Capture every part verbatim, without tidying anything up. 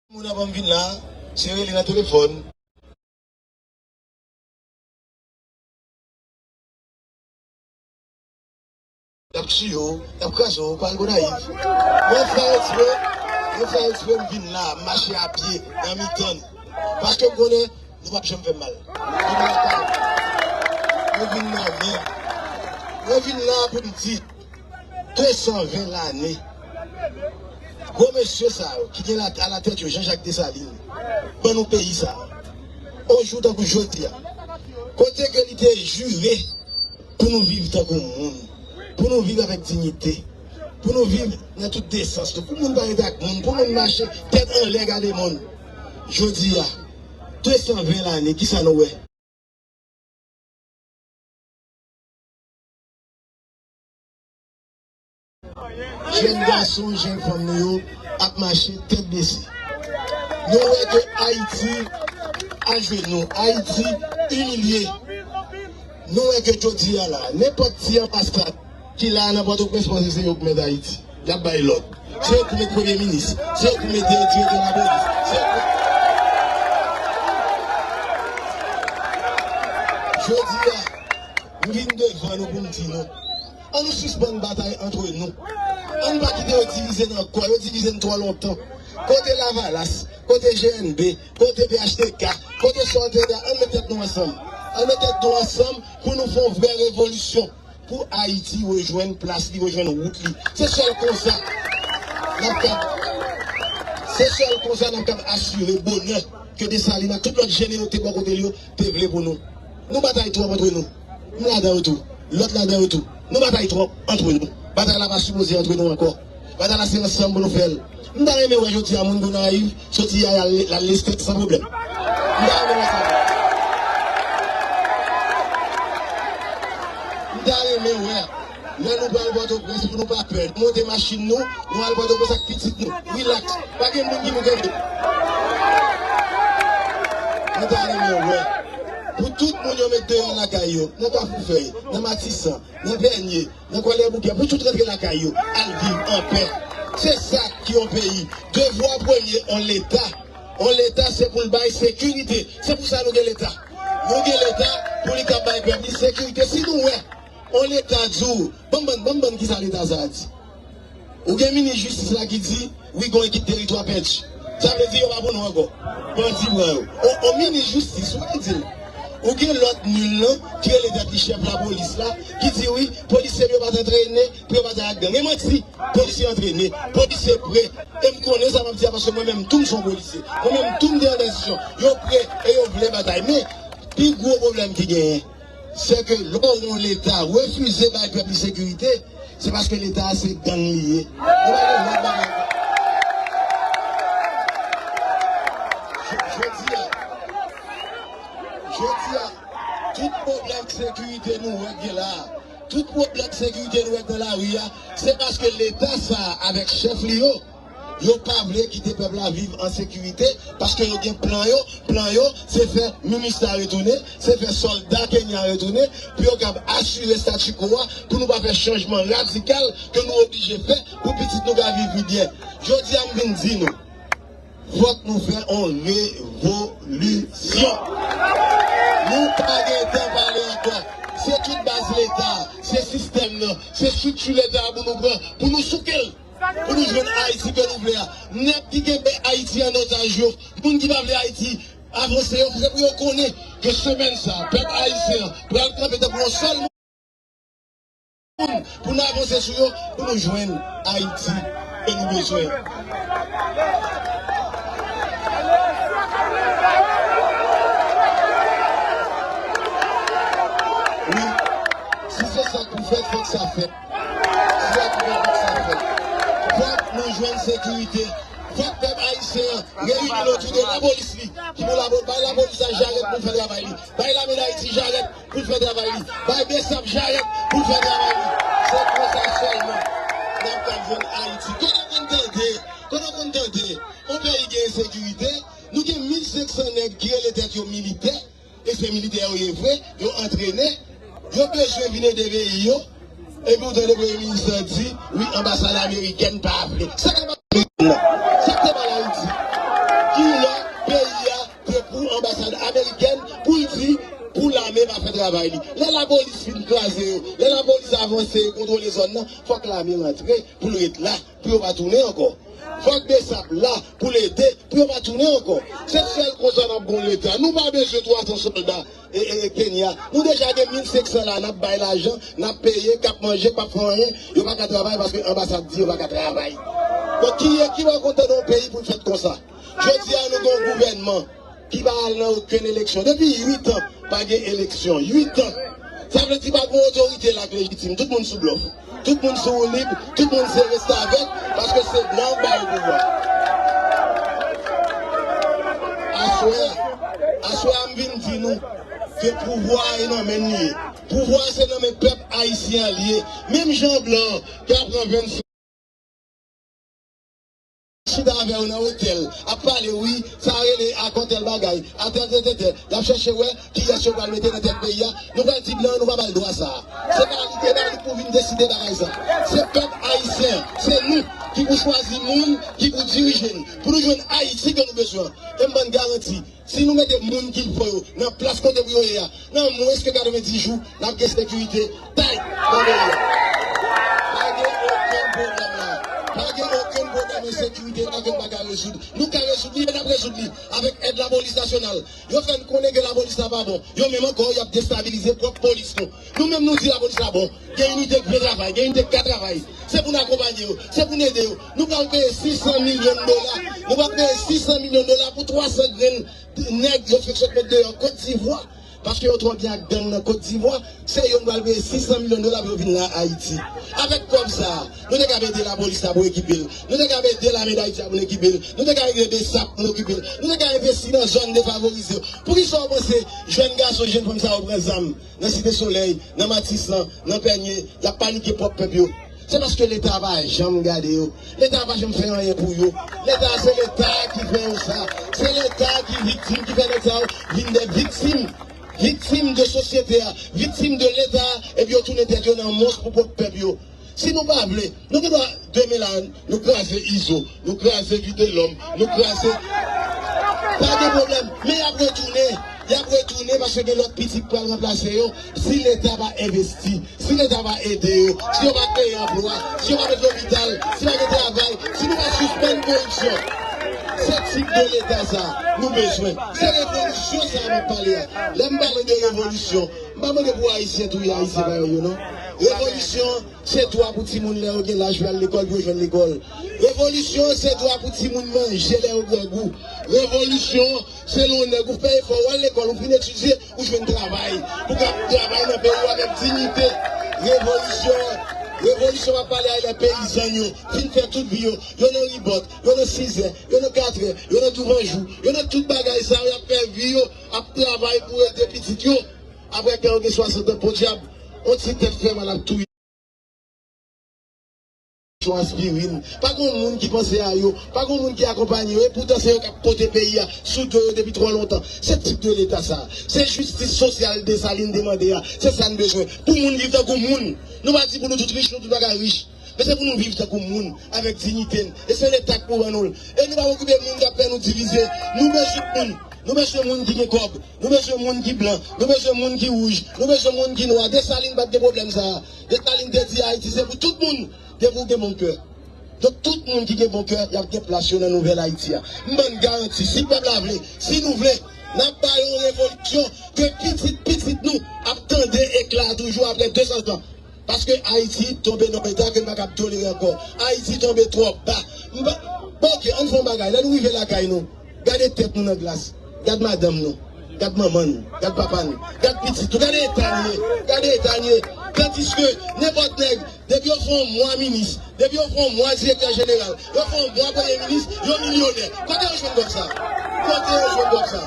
Moun an ban m vin la, se rele nan telefòn. Y ap tiye w, y ap kraze w, pa al Gonayiv. Mwen fè eksprè, mwen fè eksprè m vin la, m mache a pye, nan mitan n. Paske m konnen, nou p ap janm fè m mal. Vin lakay mwen. Mwen vin nan men. Mwen vin la pou m di, de san ven lane. Gwo mesye sa yo, ki gen la, alatèt yo, Jean Jacques Dessalines, ban nou peyi sa. On jou tankou jodi a, kote ke li te jire pou nou viv tankou moun, pou nou viv avèk diyite, pou nou viv nan tout desans nou, pou moun pa rete ak moun, pou moun mache tèt anlè gade moun. Jodi a, de san ven lane, kisa nou wè? Jèn gason, jèn fanm nou yo ap mache tèt bese. Nou wè ke Ayiti ajenou, Ayiti imilye. Nou wè ke jodi a la, nenpòt ti anbasad ki la nan Pòtoprens panse se yo k mèt Ayiti. Y ap bay lòd. Se yo k met premye minis. Se yo k met direktè lapolis. Se yo k... Jodi a, m vin devan nou pou m di nou, ann nou sispann batay antre nou. Ann pa kite yo divize n ankò. Yo divize n twò lontan. Kote Lavalas? Kote G N B? Kote P H T K? Kote Sòtèda? Ann met tèt nou ansanm. Ann met tèt nou ansanm pou nou fè yon vrè revolisyon. Pou Ayiti rejwenn plas li, rejwenn wout li. Se sèl konsa n ap kab, se sèl konsa n ap kab asire bonè ke Desalin ak tout lòt jeneralite bò kote l yo te vle pou nou. Nou batay twòp antre nou. M ladan yo tou. Lòt ladan yo tou. Nou batay twòp antre nou. Batay la pa sipoze antre nou ankò. Batay la se ansanm pou nou fè l. M ta renmen wè jodi a moun Gonayiv soti a y al, al Lestèk san pwoblèm. M ta renmen wè sa. M ta renmen wè lè nou pral Pòtoprens pou nou pa pè. Nou monte machin nou, nou al Pòtoprens ak pitit nou. Rilaks. Pa gen moun ki pou kenbe. M ta renmen wè. Pou tout moun yo met deyò lakay yo, nan Kafou Fèy, nan Matisan, nan Pènye, nan Kwalèboukè, pou tout rantre lakay yo, al viv anpè. Se sa ki yon peyi. Devwa premye yon Leta, yon Leta se pou l bay sekirite. Se pou sa nou gen Leta. Nou gen Leta pou li ka bay pèp li sekirite. Si nou wè yon Leta di w, ban m, ban m, ban m, ban m kisa Leta sa a di. Ou gen minis jistis la ki di, wi, gon ekip teritwa pèdi. Sa vle di yo pa pou nou ankò. Bandi pran yo. On, on minis jistis, ou konn di l. Ou gen lòt nil lan, ki rele tèt li chèf lapolis la, ki di, wi, polisye yo pa t antrene, pou yo batay ak gang. E manti, polisye antrene, polisye pre. E m konnen sa m ap di a, paske mwen menm tou m se yon polisye. Mwen menm tou m te an tranzisyon. Yo pre e yo vle batay. Men, pi gwo pwoblèm ki genyen, se ke lè w wè yon Leta refize bay pèp li sekirite, se paske Leta a se gang li ye. Yo pa gen lòt bagay. J-, jodi a, jodi a, tout pwoblèm sekirite nou wè k gen la a, tout pwoblèm sekirite nou wè k nan lari a, se paske Leta sa a avèk chèf li yo, yo pa vle kite pèp la viv an sekirite, paske yo gen plan yo. Plan yo, se fè MINUSTAH retounen, se fè sòlda Kenya retounen, pou yo kab asire statu quo a, pou nou pa fè chanjman radikal ke nou oblije fè pou pitit nou ka viv pi byen. Jodi a, m vin di nou, fòk nou fè yon revolisyon. Nou pa gen tan pale ankò. Se tout baz Leta, se sistèm nan, se estrikti Leta pou nou pran, pou nou souke l. Pou nou jwenn Ayiti ke nou vle a. Nèg ki kenbe Ayiti an otaj yo, moun ki pa vle Ayiti avanse yo, se pou yo konnen ke semèn sa a, pèp ayisyen an pral kanpe tankou yon sèl moun pou n avanse sou yo, pou nou jwenn Ayiti ke nou bezwen. Wi, si se sa k pou fèt, fòk sa fèt. Fòk nou jwenn sekirite. Fòk pèp ayisyen an reyini otou de lapolis li. Ki pou lapo-, bay lapolis la jarèt pou l fè travay li. Bay lame Dayiti jarèt pou l fè travay li. Bay BSAP jarèt pou l fè travay li. Se konsa sèlman n ap ka jwenn Ayiti. Kote w konn tande, kote w konn tande yon peyi gen ensekirite, nou gen mil senk san nèg ki rele tèt yo militè, e se militè yo ye vre, yo antrene, yo bezwen vin ede peyi yo, epi w tande premye minis lan di, wi, anbasad amerikèn pa vle. Sa k ap pase nan peyi nou an? Sa k te pale Ayiti? travay li. Lè lapolis fin kraze yo, lè lapolis avanse e kontwole zòn nan, fòk lame rantre pou l ret la, pou yo pa tounen ankò. Fòk BSAP la pou l ede, pou yo pa tounen ankò. Se sèl konsa n ap gon Leta. Nou pa bezwen twa san sòlda e, e, e Kenya. Nou deja gen mil senk san la, n ap bay lajan, n ap peye, k ap manje, k ap fè anyen. Yo pa ka travay paske anbasad di yo pa ka travay. Donk, ki, ki bò kontan nan yon peyi pou l fèt konsa? Jodi a, nou gen yon gouvènman ki pa al nan okenn eleksyon. Depi uit an, pa gen eleksyon. Uit an. Sa vle di pa gen otorite la k lejitim. Tout moun sou blòf. Tout moun sou woulib. Tout moun se restavèk. Paske se blan k ba yo pouvwa. Aswè, aswè a m vin di nou ke pouvwa a e nan men n li ye. Pouvwa a se nan men pèp ayisyen an li ye. Menm jan blan k ap pran vennsenk chita avè yo nan otèl, ap pale, wi, sa rele akò tèl bagay, a tèl, tèl, tèl, tèl. Y ap chèche wè kiyès yo pral mete nan tèt peyi a. Nou pral di blan, nou pa ba l dwa sa a. Se pa li, se pa li pou vin deside bagay sa. Se pèp ayisyen an, se nou ki pou chwazi moun ki pou dirije n, pou nou jwenn Ayiti ke nou bezwen an. E m ban n garanti, si nou mete moun ki fò yo nan plas kote pou yo ye a, nan mwens ke katrevenndis jou, n ap gen sekirite tight nan peyi a. Pa gen okenn pwoblèm la. Pa gen okenn pwoblèm ensekirite la ke n pa ka rezoud. Nou ka rezoud li e n ap rezoud li avèk èd Lapolis Nasyonal. Yo fè n konnen ke lapolis la pa bon. Yo menm ankò, y ap destabilize pwòp polis nou. Nou menm nou di lapolis la bon. Gen inite k vle travay, gen inite k ka travay. Se pou n akonpanye yo, se pou n ede yo. Nou pral peye sis san milyon dola. Nou pral peye sis san milyon dola pou twa san grenn nèg yo fèk sot met deyò Kot Divwa. Paske yo twò byen ak gang nan Kot Divwa, se yo n pral peye sis san milyon dola pou yo vin la Ayiti. Avèk kòb sa a, nou te kab ede lapolis la pou ekipe l. Nou te kab ede lame d Ayiti a pou n ekipe l. Nou te kab ede BSAP pou n ekipe l. Nou te kab envesti nan zòn defavorize yo. Poukisa w panse jèn gason, jèn fanm sa yo pran zam nan Site Solèy, nan Matisan, nan Pènye, y ap panike pwòp pèp yo? Se paske Leta pa janm gade yo. Leta pa janm fè anyen pou yo. Leta, se Leta ki fè yo sa. Se Leta ki viktim, ki fè nèg sa yo vin de viktim. Viktim de sosyete a, viktim de Leta a, epi yo tounen tèt yo nan mons pou pwòp pèp yo. Si nou pa vle, nou gen dwa demen la, nou kraze Izo, nou kraze Vitelòm, nou kraze. Pa gen pwoblèm. Men y ap retounen. Y ap retounen paske gen lòt pitit k pral ranplase yo. Si Leta pa envesti, si Leta pa ede yo, si yo pa kreye anplwa, si yo pa met lopital, si pa gen travay, si nou pa sispann koripsyon, se tip de Leta sa nou bezwen. Se revolisyon sa nou ap pale a. Lè m pale de revolisyon, m pa mande pou Ayisyen touye Ayisyen pa yo, non. Revolisyon, se dwa pou timoun lè yo gen laj pou y al lekòl, pou yo jwenn lekòl. Revolisyon, se dwa pou timoun manje lè yo grangou. Revolisyon, se lè w nèg ou fè efò, w al lekòl, ou fin etidye, ou jwenn travay. Pou w ka travay nan peyi w avèk diyite. Revolisyon, revolisyon m ap pale a, lè peyizan yo fin fè tout vi yo. Yo nan Ribòt, yo nan Sizè, yo nan Katrè, yo nan Douvanjou, yo nan tout bagay sa yo, y ap fè vi yo, ap travay pou ede pitit yo. Apre, kan yo gen swasant an, podyab, on ti tèt fè mal ap touye. Yon aspirin. Pa gen moun ki panse a yo. Pa gen moun ki akonpanye yo. E poutan se yo k ap pote peyi a sou do yo depi twò lontan. Se tip de Leta sa. Se jistis sosyal Desalin te mande a. Se sa n bezwen. Pou moun viv tankou moun. Nou pa di pou nou tout rich, nou tout pa ka rich. Men se pou nou viv tankou moun, avèk diyite n. E se Leta k pou ban nou l. E nou pa okipe moun k ap fè nou divize. Nou bezwen moun. Nou bezwen moun ki gen kòb. Nou bezwen moun ki blan. Nou bezwen moun ki wouj. Nou bezwen moun ki nwa. Desalin pa t gen pwoblèm sa a. Desalin te di Ayiti se pou tout moun. Depi w gen bon kè. Donk, tout moun ki gen bon kè, y ap gen plas yo nan nouvèl Ayiti a. M ban n garanti, si pèp la vle, si nou vle, n ap bay yon revolisyon ke pitit pitit nou ap tande ekla a toujou apre de san tan. Paske Ayiti tonbe nan yon eta ke n pa kab tolere ankò. Ayiti tonbe twò ba. M pa, bon, oke, ann fè yon bagay. Lè nou rive lakay nou, gade tèt nou nan glas. Gad madanm nou. Gad manman n. Gad papa n. Gad pitit nou. Gade eta n ye. Gade eta n ye. Tandiske nenpòt nèg, depi yo fè yon mwa minis, depi yo fè yon mwa direktè jeneral, yo fè yon mwa premye minis, yo milyonè. Kote yo jwenn kòb sa? Kote yo jwenn kòb sa?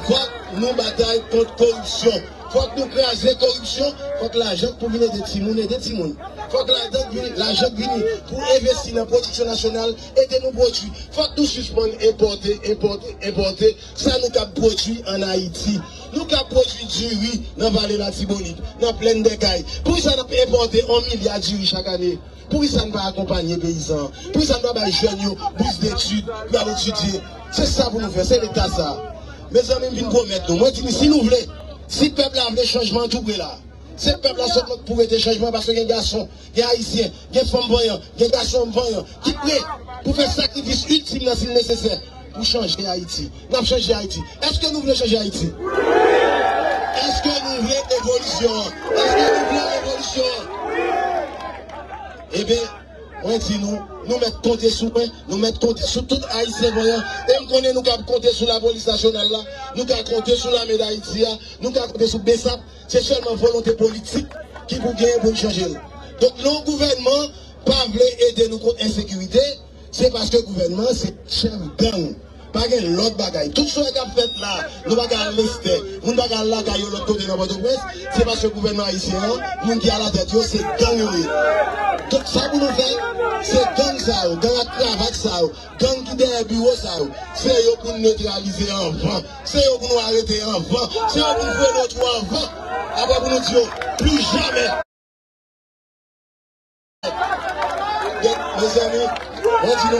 Fòk nou batay kont koripsyon. Fòk nou kraze koripsyon. Fòk lajan k pou vin ede timoun, ede timoun. Fòk lajan k vini, lajan k vini pou envesti nan pwodiksyon nasyonal, ede nou pwodui. Fòk nou sispann enpòte, enpòte, enpòte sa nou kab pwodui ann Ayiti. Nou kab pwodui diri nan Vale Latibonit, nan Plèn dè Kay. Poukisa n ap enpòte yon milya diri chak ane? Poukisa n pa akonpanye peyizan an? Poukisa n pa bay jèn yo bous detid pou y al etidye? Se sa pou nou fè, se Leta sa. Mezanmi, m vin pwomèt nou. Mwen di nou, si nou vle, Si pèp la vle chanjman, an tou pre la. Se pèp la sèlman ki pou rete chanjman, paske gen gason, gen Ayisyen, gen fanm vanyan, gen gason vanyan ki pre pou fè sakrifis itil nan si l nesesè pou chanje Ayiti. N ap chanje Ayiti. Èske nou vle chanje Ayiti? Èske nou vle evolisyon an? Èske nou vle revolisyon an? Ebyen, mwen di nou, nou mèt konte sou mwen, nou mèt konte sou tout Ayisyen vanyan, e m konnen nou kab konte sou lapolis nasyonal la, nou ka konte sou lame Dayiti a, nou ka konte sou BSAP, se sèlman volonte politik ki pou genyen pou n chanje l. Donk, lè yon gouvènman pa vle ede nou kont ensekirite, se paske gouvènman an se chèf gang. Pa gen lòt bagay. Tout sa k ap fèt la, nou pa ka al Lestè, moun pa ka al lakay yo lòt kote nan Pòtoprens, se paske gouvènman ayisyen an, moun ki alatèt yo, se gang yo ye. Donk, sa pou nou fè, se gang sa yo, gang ak kravat sa yo, gang ki dèyè biwo sa yo, se yo pou n netralize anvan, se yo pou nou arete anvan, se yo pou n voye nan twou anvan. Apre pou nou di yo, pli jamè. Mezanmi, mwen di nou